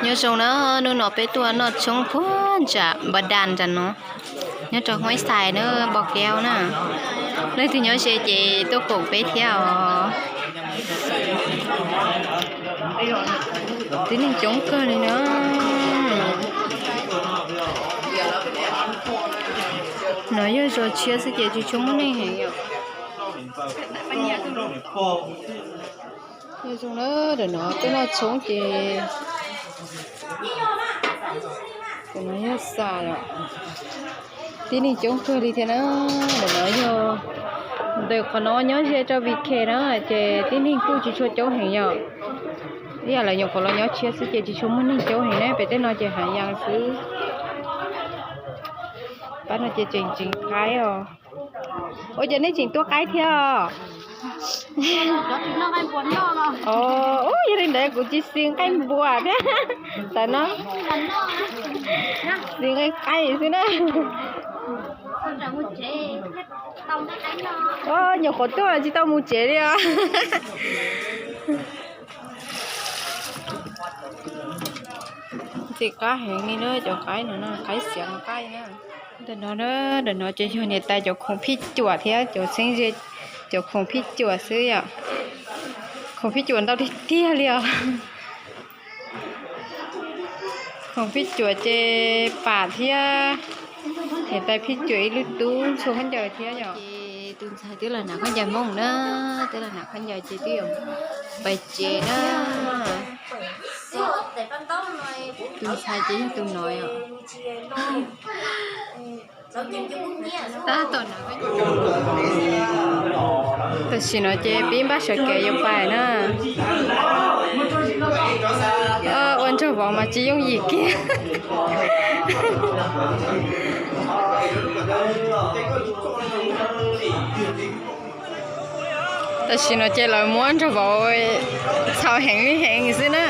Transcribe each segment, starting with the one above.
Nyob zoo na, hnub no peb tuaj noj tshoob puag nram Npa Das nram no, nyob rau Huaib Xais na, Npo Kev na. Leej twg nyob ze ces tuaj koom peb thiab os. Tib neeg coob kawg li na. No yog zos tshiab xwb ces tsis tshua muaj neeg heev yom. Yog zoo na, ntawm no tuaj noj tshoob ces ntawm no yog xas yom. Tib neeg coob kawg li thiab na. Ntawm no yog, ntawm qhov no nyob ze rau Vim Khes na, ces tib neeg kuj tsis tshua coob heev yom. Ib yam li nyuam qhuav los nyob tshiab xwb ces tsis tshua muaj neeg coob heev na, pem tej no ces hav yas xwb. Pab no ces tseem tseem qaib os. Ua cas nej tseem tua qaib thiab os? Yog li ntawd kuv tsis xis nqaij npua thiab. Tam no xis nqaij qaib xwb na. Nyuam qhuav tuaj tsis tau mus tsev li os. Ntxim qab heev li na, cov qaib no na, qaib xiav nqaij na. Ntawm no, ntawm no ces yog niam tais cov khoom phij cuam thiab cov txheeb ze, cov khoom phij cuam xwb yom. Khoom phij cuam ntau tiag tiag li os. Khoom phij cuam ces pam thiab, niam tais phij cuam ib lub tub ntxhua khaub ncaws thiab yom. Ces tus ntxhais twb los hnav khaub ncaws Hmoob na, twb los hnav khaub ncaws ces twb yuav pais tsev na. Tus ntxhais ces yog tus no yom. Tam sim no ces pib npaj sawv kev yuav pais na. Ua nraug vauv mas tsis yooj yim kiag. Tam sim no ces lawv muab nraug vauv txhaum heev li heev xwb na.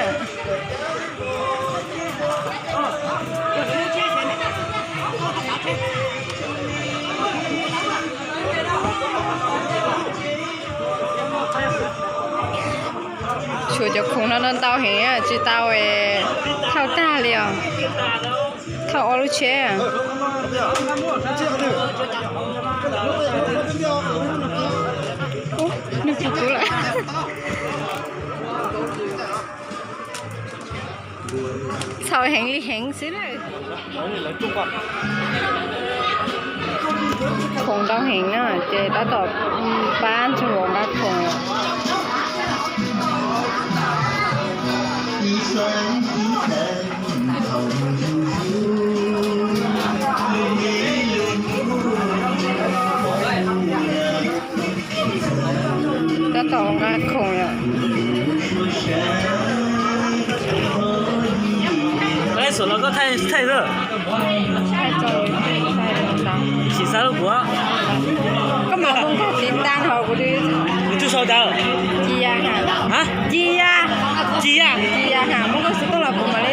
Tshuav cov khoom no no ntau heev, tsis tau thauj tag li os. Thauj ob lub tsheb. Nws pus kub lawm. Txhaum heev li heev xwb na. Khoom ntau heev na, ces tab tom pab nraug vauv nqa khoom. Tab tom nqa khoom lawm. Koj mas muaj nkauj txiv ntag hos kuv twb. Cia, cia, cia, cia, muaj nkauj txiv tuaj los kuv mam